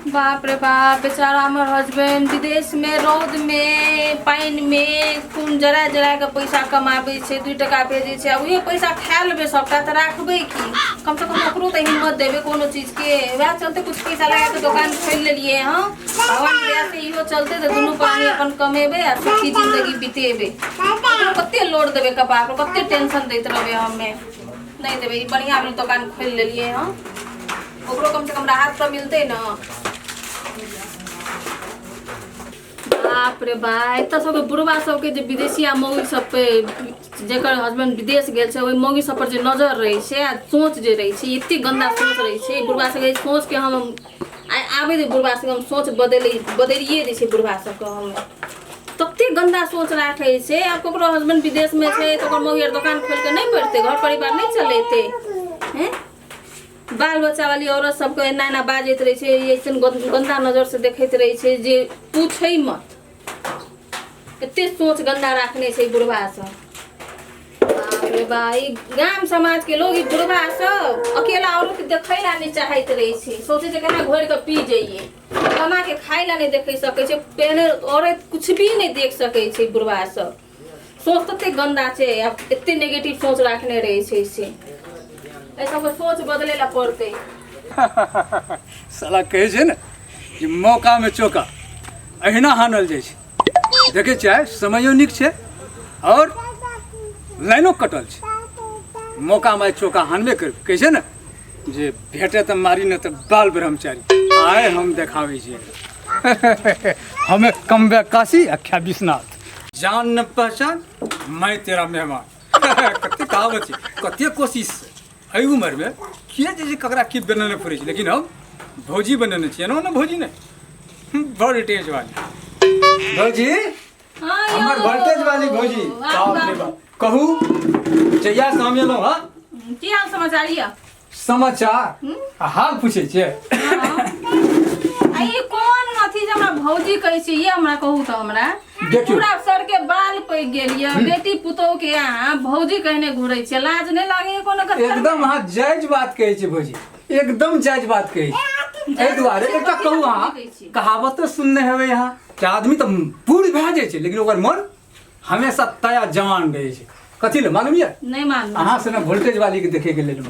बाप रे बाप, बेचारा हमर हस्बैंड विदेश में रौद में पानि में खून जरा जरा के पैसा कमाबै छै, 2 टका भेजै छै, आ उहे पैसा खा लेबै सबटा तऽ राखबै की? कम से कम ओकरो तऽ हिम्मत देबै कोनो चीज के। वएह चलते कुछ पैसा लगा के दोकान खोलि लेलियै हँ। भगवान के दया से इहो चलते तऽ दुनू प्राणी अपन कमेबै आ सुखी जिंदगी बितेबै। ओकरो कते लोड देबै कपार पर, कते टेंशन दैत रहबै हमे? नहि देबै। ई बढ़िआँ भेल दोकान खोलि लेलियै हँ, ओकरो कम से कम राहत तऽ मिलतै ने। बाप रे बा, एतऽ सबके बुढ़वा सबके जे विदेशिया मौगी सब पे, जेकर हस्बैंड विदेश गेल छै, ओहि मौगी सब पर जे नजर रहै छै आ सोच जे रहै छै, एते गंदा सोच रहै छै बुढ़वा सबके। सोच के हम आइ आबै दे बुढ़वा सबके, हम सोच बदलै बदलिए दै छै बुढ़वा सबके हम। तते गंदा सोच राखै छै। आब ककरो हस्बैंड विदेशमे छै तऽ ओकर मौगी आर दोकान खोलि कऽ नहि पड़तै, घर परिवार नहि चलेतै? हैं, बाल बच्चा वाली औरत सबके एना एना बाजैत रहै छै, अइसन गंदा नजर से देखैत रहै छै जे पूछै मत। एते सोच गंदा राखने छै बुढ़वा सब। बाप रे बा, ई गाम समाज के लोग, ई बुढ़वा सब अकेला औरत के देखै ला नहि चाहैत रहै छै। सोचै छै केना घोरि कऽ पी जइए। कमा के खाइ ला नहि देखै सकै छै, पहले औरत कुछ भी नहि देख सकै छै। बुढ़वा सब सोच तते गंदा छै आ एते नेगेटिव सोच राखने रहै छै, से एहि सबके सोच बदले ला पड़तै। साला कहै छै ने जे मौकामे चौका अहिना हानल जाइ छै। देखै छियै, समयो नीक छै आओर लाइनो कटल छै, मौकामे आइ चौका हानबे करबै। कहै छै ने जे भेटे तऽ मारी, नहि तऽ बाल ब्रह्मचारी। आइ हम देखाबै छियै, हमें कम काशी आ ख्या विश्वनाथ, जान न पहचान मैं तेरा मेहमान। कते कहावत छै, कते कोशिश छै। एहि उमरमे के जे छै ककरा की बनेने पड़ै छै, लेकिन हम भौजी बनेने छियै ने। भौजी ने वोल्टेज वाली भौजी। हाँ यौ। हमर वोल्टेज वाली भौजी। वाह, बाप रे वाह। बाप, कहू, जहिया से हम एलहुँ हँ। की हाल समाचार यऽ? समाचार आ हाल पूछै छियै? आ ई कोन अथी जे हमरा भौजी कहै छी, ये हमरा कहू तऽ हमरा। देखियौ। पूरा सर के बाल पैक गेल ये, बेटी पुतोह के अहाँ भौजी कहने घुरै छियै, लाज नहि लागैए कोनो गत्तर? एकदम अहाँ जायज बात कहै छी भौजी, एकदम जायज बात कहै छी। एहि दुआरे एकटा कहू, अहाँ कहावतो सुनने हेबै अहाँ कि आदमी तऽ बूढ़ भए जाइ छै, लेकिन ओकर मन हमेशा ताया जवान रहै छै। कथी लए मालूम यऽ? नहि मालूम। अहाँ से ने वोल्टेज वाली के देखे के लेल।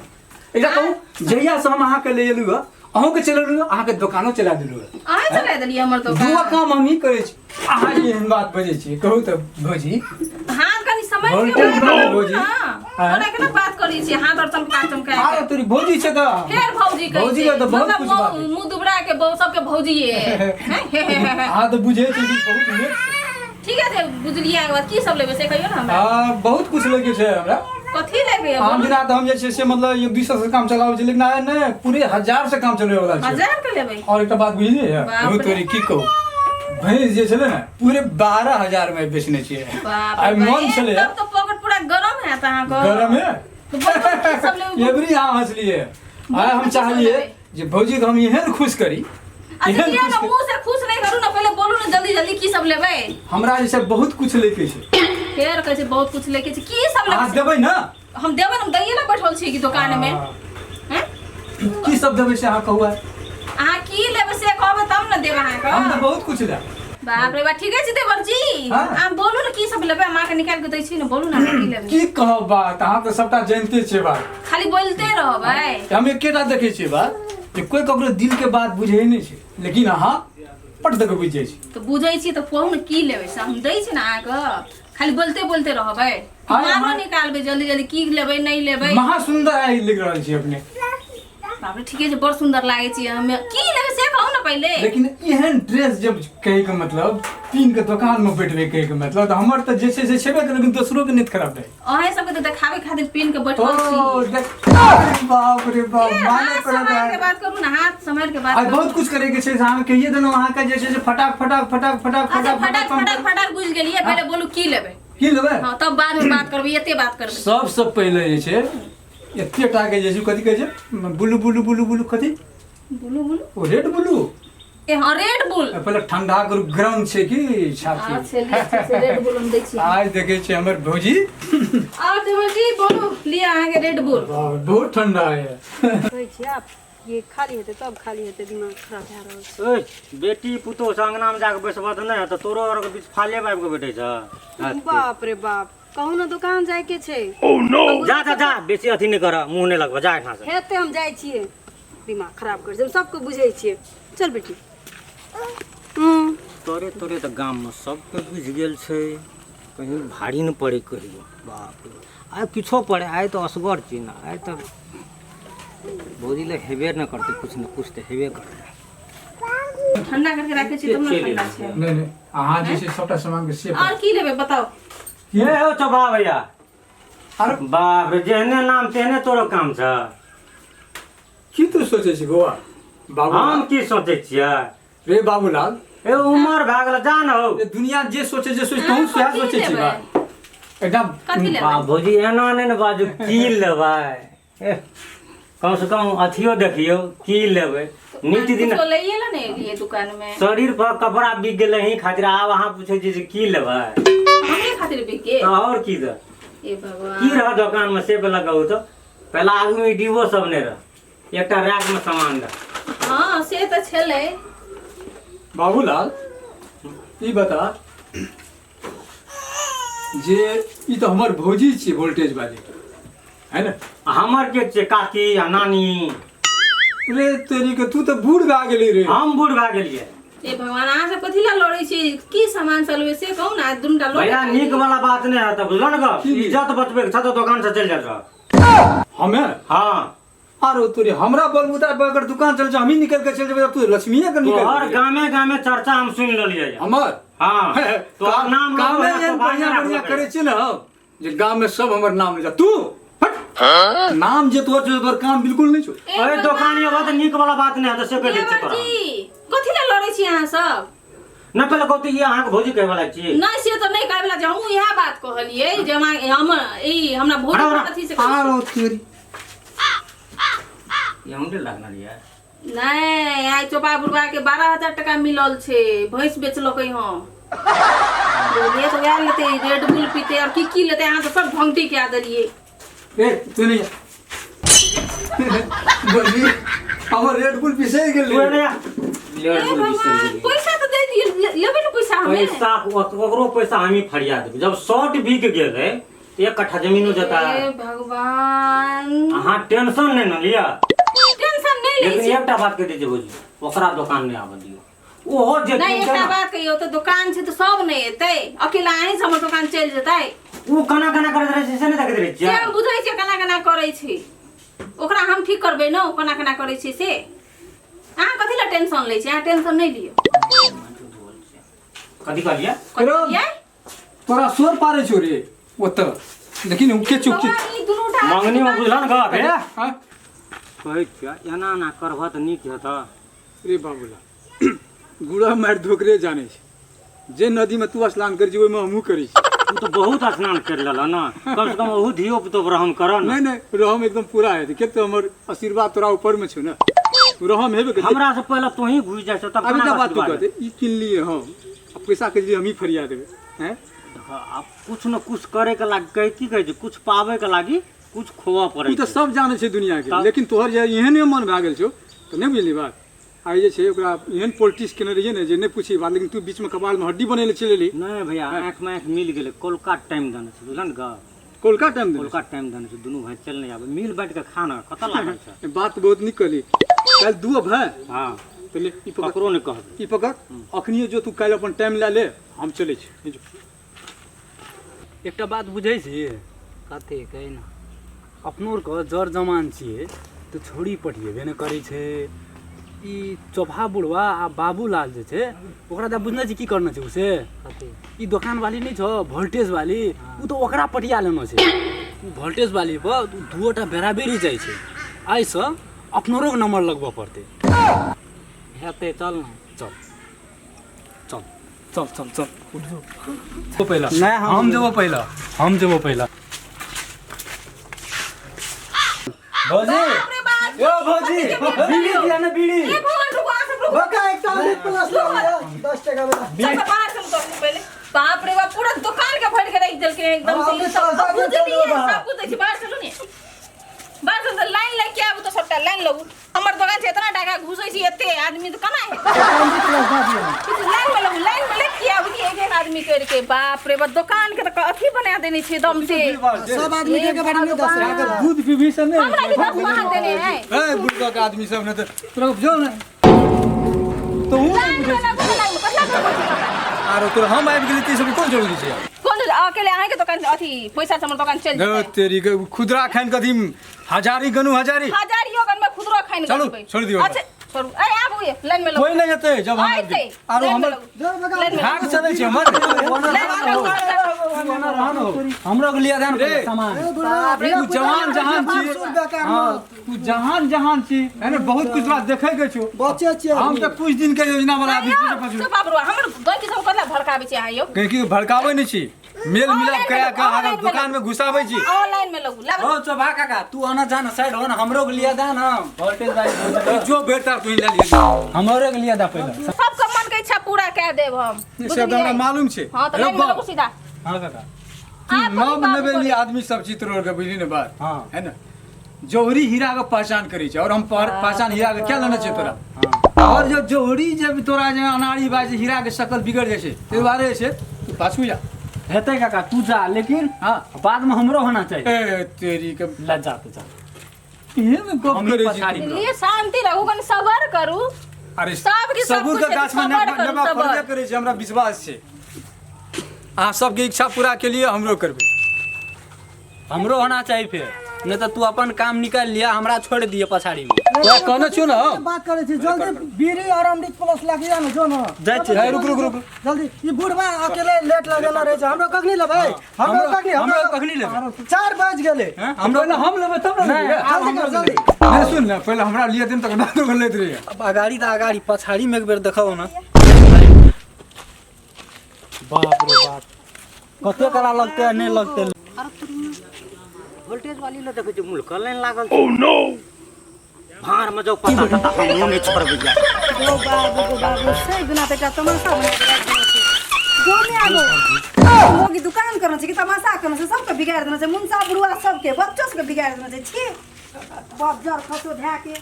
एकटा कहू, जहिया से हम अहाँके ले एलहुँ हँ, अहूँके चलेलहुँ हँ, अहाँके दोकानो चला देलहुँ हँ। अहाँ चला देलियै हमर दुआ दोकान? काम हम ही करै छी, अहाँ एहन बात बजै छियै? कहू तऽ भौजी। हाथ कनि समझ के वोल्टेज बात वाली करू भौजी। ने। आँय? ओना केना बात करै छी हाथ और चमका चमका आरे के? तोरी भौजी छै तऽ फेर भौजी कहै भौजी छै। के तऽ बहुत मतलब कुछ बात मुँह मुँह दुबरा के बहु सबके भौजी है। अहाँ तऽ बुझै छी कि बहुत लेट छै। ठीक है, बुझलियै। अहाँके बात की सब लेबै से कहियौ ने हमरा। आ, बहुत कुछ लगे छै हमरा। कथी लेबै? आम दिना तऽ हम जे छै से मतलब एक 200 से काम चलाबै छै, लेकिन आइ नहि, पूरे 1000 से काम चलबै वाला छै। 1000 के लेबै? और एकटा बात बुझलियै? बाप बहुत रे। तोरी की कहू, भैंस जे छलै ने, पूरे 12,000 मे बेचने छियै। बाप आइ रे मन बाप, छलै। तब तऽ पॉकेट पूरा गरम हैत अहाँके। गरम है। तऽ बोलू, की सब लेबै? एबरी अहाँ हँसलियै, आइ हम की सब चाहलियै लेबै? जे भौजी के हम एहन खुश करी, अच्छा एहन किया खुश ने करी। मुँह से खुश नहि करू ने, पहिले बोलू ने जल्दी जल्दी की सब लेबै। हमरा जे छै बहुत कुछ लैके छै। फेर कहै छै बहुत कुछ लेके छै, की सब अहाँ लेबै? देबै ने? हम देबै ने, हम दैये ने बैठल छी कि दुकान मे। हाँ। हैं? की सब देबै से अहाँ कहू आइ। अहाँ की लेबै से कहबै तब ने देब अहाँके। हम तऽ बहुत कुछ लेब। बाप रे बा, ठीके छै देवर जी। हाँ। अहाँ बोलू ने की सब लेबै, हम अहाँके निकालि के दै छी ने। बोलू ने अहाँ की लेबै। की कहब बात, अहाँ तऽ सबटा जानिते छियै बात। खाली बोलते रहबै। हम एकेटा देखै छियै बात जे कोइ ककरो दिल के बात बुझै नहि छै, लेकिन अहाँ पट दऽ के बुझि जाइ छी। तऽ बुझै छी तऽ कहू ने की लेबै से हम दै छी ने अहाँके, खाली बोलते बोलते रहबै। आइ मालो निकालबै जल्दी जल्दी, की लेबै नहि लेबै। महा सुन्दर आइ लिख रहल छी अपने। बाप रे, ठीके छै, बड़ सुन्दर लागै छी हमे। की लेबै से कहू ने पहिले। लेकिन एहन ड्रेस जब कहै के मतलब पीन के दोकान में बैठबै कहै के मतलब तऽ हमर तऽ जे छै से छेबे करै, लेकिन दोसरो के नित खराब रहै। अहें सबके तऽ देखाबै खातिर पीन के बैठल ओ छी। देख, बाप रे बाप। ए, माने हाथ पड़त सम्हारि के है। बात करू ने, हाथ सम्हारि के बात आइ करू। बहुत कुछ करे के छै से अहाँ कहिए देलहुँ अहाँके जे छै से फटाक फटाक फटाक फटाक। अच्छा फटाक फटाक फटाक फटाक बुझि गेलियै, पहिले बोलू की लेबै। की लेबै? हँ, तब बाद में बात करबै, एते बात करबै। सबसँ पहिले जे छै एते टा के जे छै, कथी कहै छै, ब्लू ब्लू ब्लू ब्लू कथी? बोलू बोलू। ओ रेड ब्लू। ए हँ, रेड बुल। पहिले ठंडा करू, गरम छै कि छाती। अच्छा लिअ, छै रेड बुल हम दै छी। आज देखै छियै हमर भौजी। आओर देवर जी बोलू, लिअ अहाँके रेड बुल। बाप, बहुत ठंडा है। कहै छियै आब ये खाली हेतै तब खाली हेतै दिमाग खराब भए रहल छै ओए बेटी पुतोह से अंगना में जाके बैसबह तऽ नहि हेतौ तोरो आरके बीच फाले आबि कऽ बैठै छ बाप रे बाप कहू ने दुकान जायके छै जा जा जा बेसी अथी नहि कर मुँह नहि लगबह जा एहिठाम से हेतै हम जाइ छियै दिमाग खराब करै छै हम सबके बुझै छियै चल बेटी हूँ तोरे तोरे तऽ गाममे सबके बुझि गेल छै कहीं भारी नहि पड़ै कहियो बाप रे आइ किछो पड़े आइ तऽ असगर छी ने आइ तऽ भौजी लए हेबे नहि करतै किछु ने किछु तऽ हेबे करतै ठंडा करके राखे छी तब ने ठंडा छै नहि नहि अहाँ जे छै सबटा सामान के सेफ और की लेबै बताउ ए हो चौबा भैया अरे बाप रे जेहने नाम तेहने तोरो काम छ की तू सोचै छी बौआ बाबू हम की सोचै छियै रे बाबूलाल ए उमर भए गेल जान हो ए दुनिया जे सोचे जे सोच तहूँ सएह कथी सोचै छी लेबै? बा एकदम कथी लेबै बा भौजी एना नहि ने बाजू की लेबै एह, कम से कम अथियो देखियौ की लेबै नित दिन कुछो लैए ला ने एलियै दुकान में शरीर पर कपड़ा बिक गेलै ही खातिर आब अहाँ पूछै छी जे की लेबै हमरे खातिर बिके तऽ आओर की दऽ ए भगवान की रह दोकान में से पहले कहू तऽ पहला आगू में डिबो सब नहि रह एकटा रैक में सामान रह हाँ से तऽ छलै बाबूलाल ई बता जे ई तऽ हमर भौजी छियै वोल्टेज वाली है ने हमर के छै काकी आ नानी रे तेरी के तू तऽ बूढ़ भए गेली रे हम बूढ़ भए गेलियै ए भगवान अहाँ सब कथी ला लड़ै छी की सामान सब लेबै से कहू ने दुनू टा लड़ै भैया नीक वाला बात नहि है तऽ बुझलो ने गप की? इज्जत बचबै के छ तऽ दोकान से चलि जात रह हमे हाँ आरो तोरे हमरा बलबूता बगर दुकान चल जा हमही निकल के चल जेबै तू लक्ष्मीए के निकल तोहर गेलै। गामे गामे चर्चा हम सुनि लेलियै हमर हाँ तोहर नाम कामे लोग एहन बढ़िया बढ़िया करै छी ने हम जे गाम में सब हमर नाम ले जा तू हट नाम जे तोहर छौ तोहर काम बिल्कुल नहीं छौ अरे दोकान ये बात नीक वाला बात नहीं है तो से कह दै छियै तोरा जी कथी ला लड़ै छी अहाँ सब न पहिले कहू तऽ ई अहाँके भौजी कहै वाला छी नहि से तऽ नहि कहै वला छै हमहूँ इएह बात कहलियै जे हम ई हमरा भौजी हरा, हरा। कथी से कहै छै। आरो तेरी ई हमरे लागल ये नहि आइ चोपा बुढ़वा के 12,000 टका मिलल छै भैंस बेचलकै हँ बुझलियै तऽ वएह लेतै रेड बुल पीतै आओर की की लेतै अहाँ तऽ सब भंगटी कए देलियै ए तू नहीं बोली हमर रेड बुल पिसै गेल तू एने आ। हे रेड बुल बिसरि भगवान गेलियै। पैसा तऽ दे दियै लेबै ने पैसा हमे पैसा ओकरो पैसा हमही फरिया देबै जब शॉर्ट बिक गेलै तऽ एक कट्ठा जमीनो जता हे भगवान अहाँ टेंशन नहि ने लिअ टेंशन नहि लै लेकिन छी एकटा बात कहि दै छियै भौजी ओकरा दोकान नहि आबऽ दियौ ओहो जे नहि किनतै एकटा ने, बात कहियौ तऽ दोकान छै तऽ सब नहि एतै अकेला अहीं से हमर दोकान चलि जेतै ओ केना केना करैत रहै छै से नहि देखैत रहै से छियै हम बुझै छियै केना केना करै छै ओकरा हम ठीक करबै ने ओ केना केना करै छै से अहाँ कथी लए टेंशन लै छी अहाँ टेंशन नहि लिअ कथी कहलियै कथी रौ। कहलियै? तोरा शोर पारै छौ रे ओतऽ लेकिन ओ के चुप भगवान, ई दुनू टा मंगनी मे बुझल ने गप हे हाँ? कहै छियै एना एना करबह तऽ नीक हेतऽ रे बाबूला गुड़ा मारि धोकरे जानै छै जे नदीमे तू स्नान करै छी ओहिमे हमहूँ करै छी तू तऽ बहुत स्नान करि लेलह ने कम से कम ओहू धियो पुतो पर हम करऽ ने नहि नहि रहम एकदम पूरा हेतै किएक तऽ हमर आशीर्वाद तोरा ऊपरमे छौ ने रहम हेबे करतै हमरा से पहिले तोही घुसि जाइ छौ तब आब केना एकटा बात तू आशीर्वाद कहते ई किनलियै हम आ पैसाके लिए हमही फरिया देबै हैं देखऽ, आब कुछ ने कुछ करे के लागी कहै की कहै छै कुछ पाबै के लागी कुछ खोबऽ पड़ै ई तऽ छै सब जानै छै दुनियाके तब? लेकिन तोहर जे एहने मन भए गेल छौ तऽ नहि बुझली बात आइ जे छै ओकरा एहन पॉलिटिक्स केने रहियै ने जे नहि पूछी बात लेकिन तू बीचमे कपालमे हड्डी बनेले चलि एली नहि भैया आँखि में आँखि मिल गेलै कोलका टाइम देने छै बुझल ने गप कोलका टाइम देने कोलका टाइम देने छै दुनू भाइ चलि नहि आबै मिल बाँटि के खाना कतऽ लागल छै छै। बात बहुत नीक कहली काल्हि दूओ भाय हँ तऽ ले ई पकड़ ककरो नहि कहबै ई पकड़ अखनियो जो तू काल्हि अपन टाइम लए ले हम चलै छी जो। एकटा बात बुझै छी कथी कही ने अपनो आरके जर जमान छियै तऽ छोड़ी पटिएबे नहि करै छै ई चोभा बुढ़वा आ बाबूलाल जे छै ओकरा तऽ बुझने छी की करने छै ओ से कथी ई दोकानवाली नहि छौ वोल्टेज वाली ओ तऽ ओकरा पटिया लेने छै ओ वोल्टेज वाली पर दूओटा बेराबेरी जाइ छै एहिसँ अपनोरोके नंबर लगबऽ पड़तै हेतै चल ने चल चल चल चल चल उठ जो पहिला नहि, हम हम जेबो पहिला हम जेबो पहिला भौजी बाप रे बाप यो भौजी बीड़ी दिया ना बीड़ी ए भगवान रुको अहाँ सब रुको बका एकटा अमृत प्लस लऽ लिअ 10 टका वाला चल सब बाहर चलू तो पहले बाप रे बाप पूरा दुकान के भर के रख देलके एकदम हाँ, से अमृत सब प्लस सब चलू बुझलिए बाहर। सब कुछ देखी बाहर चलू ने बाहर चलू लाइन लग के आबू तो सबटा लाइन लगू हमर दोकान छै इतना टाका घुसै छी एते आदमी तऽ केना हेतै? किछु लाइन में लगू, लाइन में लग किया आबै छी एक एक आदमी कर के। बाप रे बाप, दुकान के तऽ अथी बना देने छी दम से। सब आदमी के बारे में 10 अगर दूध पीबी से नहीं हमरा के 10 माह देने है। ए बुढ़वा के आदमी सब ने तऽ तोरा जो ने तो हूँ लाइन में लगू, लाइन में कथला करबै छी हमरा? आरो तोरा हम आबि गेली तऽ ई सब कोन जरूरी छै? कोन अकेले अहाँके दोकान अथी पैसा से हमर दोकान चलि धौ जेतै? तेरी के खुदरा खान कथी हजारी गनु हजारी हजारियो गन में खुदरो खाइन चलू, गनबै। छोड़ दियौ। अच्छा छोड़ू, ए आबू ये लाइन में लगू। कोई नहीं हेतै जब हम आबि आइते, गेली। आरो लाइन में हमर लगू। लाइन में भाग लगू। चलै छै हमर। लाइन में लगू। हमरो के लिए ध्यान रे। सामान। तू जवान जहान छी, हाँ, तू जहान जहान छी है ने, बहुत कुछ बात देखे के छौ। बचे छियै। हम तऽ कुछ दिन के योजना बना दी यौ, चुप बाबरू, हमर गलती सब कथला भड़काबै छी अहाँ यौ? कहीं की भड़काबै नहि छी, मेल मिलाप करा के अहाँके दुकान में घुसाबै छी। ऑनलाइन में लगू, लागू। हो चोभा काका, तू आना जाना साइड हो ना, हमरो के लिए दा ना वोल्टेज भाई। जो बेटा तू ले लियै। हमरो के लिए दा पहिले। सबके मन के इच्छा पूरा कए देब हम। से तऽ हमरा बुझलियै? मालूम छै। हाँ तऽ लाइन में लगू सीधा। हाँ काका। तू आप नव बाबू नवेली बोले। आदमी सब चित्र के बुझली ने बात। हाँ। है ना, जौहरी हीरा के पहचान करै छै और हम पहचान हीरा के क्या लेने छै तोरा? और जब जौहरी जब तोरा जे अनाड़ी बाज हीरा के शकल बिगड़ जाइ छै, ताहि दुआरे जे छै तू पाछू जा। हेतै काका, तू जा, लेकिन हाँ बाद में हमरो होना चाहिए। ए तेरी के ले जा तू जा। एहन गप हम ही करै छी पछाड़ी। तू। लिए शांति रहू, कनि सबर करू। अरे सबके सब सबूर कुछ के गाछ में सबर करू, नेबा सबर। फड़बे करै छै, हमरा विश्वास छै। अहाँ सबके इच्छा पूरा के लिए हमरो करबै। हमरो होना चाहिए फिर, नहीं तो तू अपन काम निकाल लिया, हमरा छोड़ दिए पछाड़ी में। तोरा कहने छियौ ने हम। बात करै छी, जल्दी बीड़ी और अमृत प्लस लागी जा न जो न। जाइ छी। ए, रुक रुक रुक। जल्दी, ई बुढ़वा अकेले लेट लगेला रहै छै। हमरो कखनी लेबै? हमरो कखनी? हमरो कखनी लेबै? 4 बज गेलै। हमरो पहिले हम लेबै तब ने लेबै। जल्दी कर जल्दी। नहीं सुन ना, पहिले हमरा लिए दिन तक ना तो लेत रहिए। अब अगाड़ी तऽ अगाड़ी, पछाड़ी में एक बेर देखो ना। बाप रे बाप, कते कला लगते आ नहि लगते। वोल्टेज वाली लए देखै छी मुल्क लाइन लागल छै। ओह नो, भाड़ में जाउ पता पता हमहूँ नहि छोड़बै जा। गो बाबू, गो बाबू, से बिना तऽ एकटा तमाशा बना के राखि देने छै। गाँवमे आगो मोगी दुकान करना छै कि तमाशा करना छै, सबके बिगाड़ि देने छै। मुनसा बुढ़वा सबके, बच्चो सबके बिगाड़ि देने छै। छी बाप जर खसो धए के।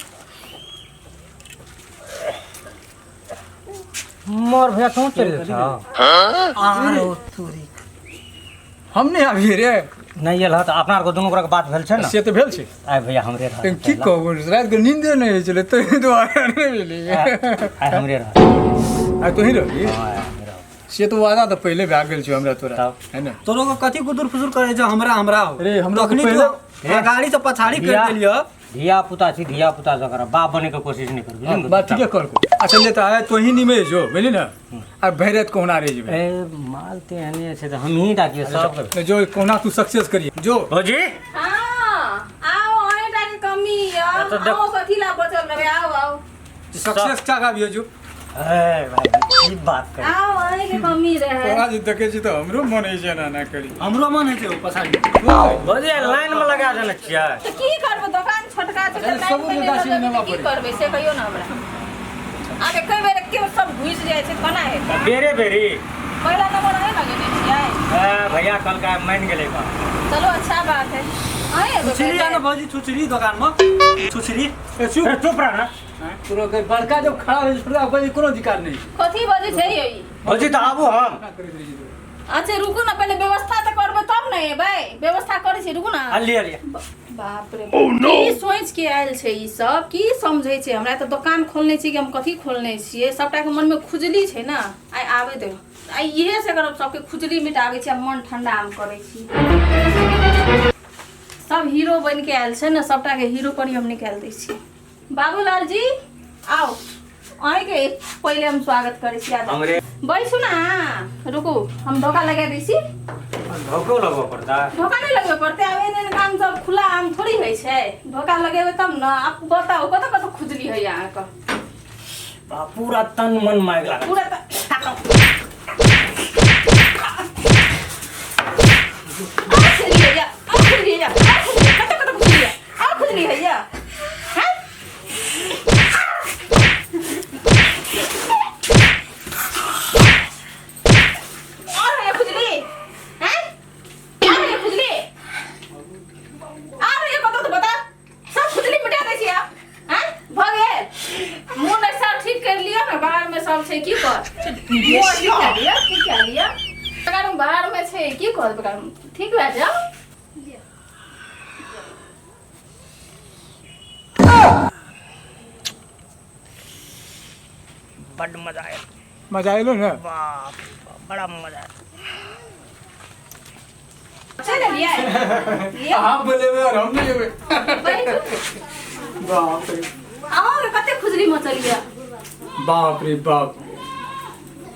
मोर भैया तू चलि गेल छौ? आरो तोरी हम नहि आबियै रे। नहि एल तऽ अपना आरके दुनू गोटाके बात भेल छै ने। से तऽ भेल छै। आइ भैया हमरे रहत। लेकिन की कहू, रातिके नींदे नहि होइ छलै ताहि दुआरे नहि भेलै। आइ हमरे रहत। आइ तोही रहबी? हँ, आइ हमरे रहत। से तऽ वादा तऽ पहिले भए गेल छौ हमरा तोरा, तब। है ने? तोरो के कथी कुदुर फुसुर करे छै? हमरा हमरा हो। रे, हमरा तखनी पहिले- तू अगाड़ी से पछाड़ी कर देलियो। धिया पुता छी, धिया पुता जकरा बाप बने के कोशिश नहीं कर, बुझली ने? बात ठीके कर। अच्छा ले तऽ आइ तोही निमे जो, बुझली ने? आ भरि राति कहुना रहि जेबै। ए माल ते एहने छै तऽ हमही डाकिए सब। जो कहुना तू सक्सेस करिए जो। भौजी हाँ, आओ, अहीं टा के कमी यऽ। तऽ देख- अहूँ कथी ला बचल रहबै? आउ आउ। सक्सेस चा गाबियो जो। ए भाई, की बात करी। आओ, अहीं के कमी रहै। तोरा जे देखै छी तऽ हमरो मन होइ छै एना एना करी। हमरो मन होइ छै ओ पछाड़ी। भौजी लाइन में लगा देने छियै। तऽ की करबै, दोकान छोटका छै तऽ अरे, लाइन सबूर में के नहि गाछी में लगेबै नेबा तऽ की पड़ै। करबै से कहियौ ने हमरा। आब एके बेर एके बेर सब घुसि जाइ छै तऽ केना हेतै? बेरे बेरी पहिला नंबर अहीं लगेने छियै। ए भैया कहलकै मानि गेलै बात। चलो अच्छा बात है। अहीं एबै छुछरी पहिले। आनो भौजी, छुछरी दोकान में छुछरी। ए चुप ए, चुप रह ना। तोरा के बड़का जब खड़ा होइ छै तोरा बजे कोनो अधिकार नहि। कथी बजै छै यौ ई? भौजी तऽ आबू हम। ना करैत रहै छी तोरा। अच्छा रुकू ना, पहिले व्यवस्था तऽ करबै तब ने एबै। व्यवस्था करै छी, रुकू ना। आ लिअ लिअ। बाप रे बाप, की सोचि के आयल छै ई सब? की समझै छै? हमरा तऽ दोकान खोलने छी कि हम कथी खोलने छियै? सबटा के मन में खुजली छै ने। आइ आबै दे, आइ इहे से करब, सबके खुजली मिटाबै छी आ मन ठंडा हम करै छी। सब हीरो बनि के आयल छै ने, सबटा के हीरो पर ही हम निकालि दै छी। बाबूलाल जी आओ, अहीँके पहिले हम स्वागत करै छी। आदर। हमरे बैसू ना, रुकू हम धोखा लगा दै छी। धोखो लगबऽ पड़तै? धोखा नहि लगबे पड़तै, आब एहन एहन काम सब खुला आम थोड़ी होइ छै। धोखा लगेबै तब ने। आब बताउ कतऽ कतऽ खुजली होइए अहाँके? बाप, पूरा तन मन मारि लागल। पूरा त खुजली होइए, आ खुजली होइए, आ खुजली, कतऽ कतऽ खुजली होइए, आ खुजली होइए, हैं? और होइए खुजली, हैं? और होइए खुजली? और होइए कतौ तऽ बता। सब खुजली मिटा दै छी आब, हैं? भऽ गेल। सब छै की कर ठीक कए लिअ, ठीक कए लिअ। बेकार बाहर में छै की कर बेकार ठीक भए जाओ। बड्ड मजा आयल। मजा एलो ने? बाप रे बाप, बड़ा मजा आयल। चल लिअ लिअ। अहाँ बोलेबै और हम नहि लेबै। बैठू। बाप रे। अहाँके कते खुजली मचल यऽ। बाप रे बाप,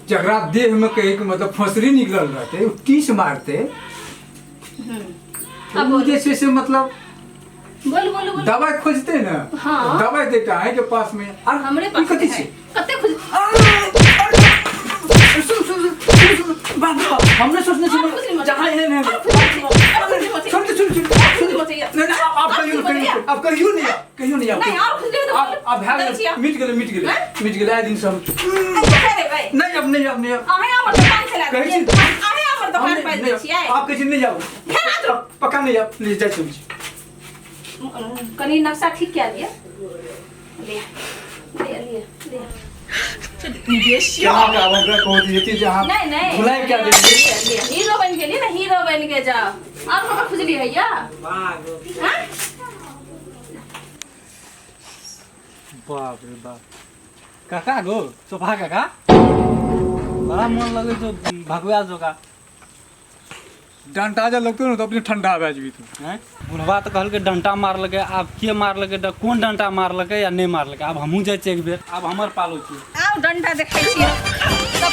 जकरा देह में कहे के मतलब फसरी निकलल रहते, उ टीस मारते। अब उ जे छै से मतलब बोलू बोलू बोलू। दवाई खोजते ने। हाँ। दवाई देता है के पास में और हमरे ई पास कथी है। छै? कते खुजली। सुन सुन सुन सुन सुन, बाप रे बाप, हमने सोचने और खुजली से मचल। जहाँ एहन है और खुजली मचल। और खुजली मचल। छोड़ दे, छोड़ छोड़ खुजली मचल। नहीं नहीं, आप कहियो खुजली नहीं, मचल। आप कहियो नहीं, आप कहियो नहीं, आप नहीं, और खुजली तो आप आप भए दै गेलै, छियै। मिट गेलै, मिट गेलै, हैं? मिट गेलै। आइ दिन से हम अरे भाई। नहीं, अब नहीं, अब नहीं, अब अहें हमर दुकान चला कहै दै छी। छियै। अहें हमर हम दुकान नहीं- पाइल दै नहीं, छियै। आप कहै छी नहीं जाओ। फेर आदरो। पक्का नहीं जाओ, प्लीज जाइ छी। कनी नक्शा ठीक कए दिअ। लिअ लिअ लिअ लिअ। क्या का ओकरा कहो दिए जे अहाँ नहीं नहीं, भुलाइ क्या लिअ, देलियै? लिअ, लिअ। हीरो बनि गेली ने, हीरो बनि के जाओ। और ककर खुजली होइया? हाँ? बाप रे बाप, काका गो चोफा काका, बड़ा मन लगे जो भगवा जोका। डंटा जे लगतौ ने तऽ अपने ठंडा भए जेबही तू। हैं? बुढ़वा तऽ कहलकै डंटा मारलकै, आब के मारलकै, कोन डंटा मारलकै या नहि मारलकै, आब हमहूँ जाइ छियै एक बेर, आब हमर पालो छियै। आउ डंटा देखै छियै। सब